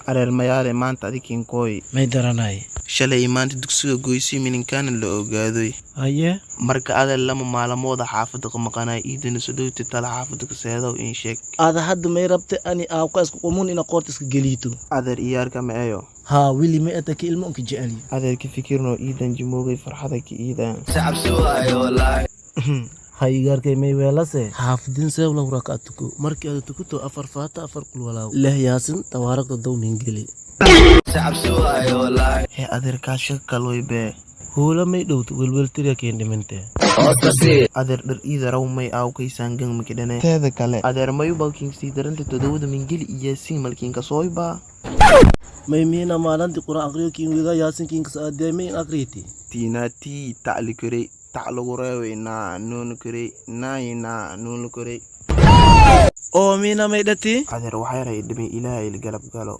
Areer mayaale maanta adikinkooy. May daranay? Shalay maanta dugsiga goysay mininkaana la ogaadoy. Haye. Marka adeer lama maalmooda xaafada ka maqanay iidana sodowti tala xaafada ka seedow in sheeg. Ada hadda may rabta ani aawka isku qumun ina qoorta iska geliito. Adeer iyaarka ma eeyo. Haa wili ma eta ka ilmo unka jeceli. Adeer ka fikirno iidan jimoogay farxada ka iidaan. Haygaarkay may weelase xaafidin seewla raka'a tuko markii aad tukuto afar faata afar qul walaaw leh yaasin tawaaraqda dow mingeli. Hee adeer kaasha kaloy bee. Huula may dhowto welweltiriya keen dhiminte. Adeer dhar iida raw may aawkay saangang makidhane. Teeda kale adeer mayu balkiin sii daranta todobada mingeli iyo yaasiin malkiinka sooyba. May miina maalanti quraan aqriyo kiin wida yaasin kiinka saadiyay may in aqriyati. Tiina tii tacli korey tac lagu reeway naa nuun korey naayi naa nuun korey. Oo miina may dhati. Adeer waxay ray dhimay ilaahay galab galo.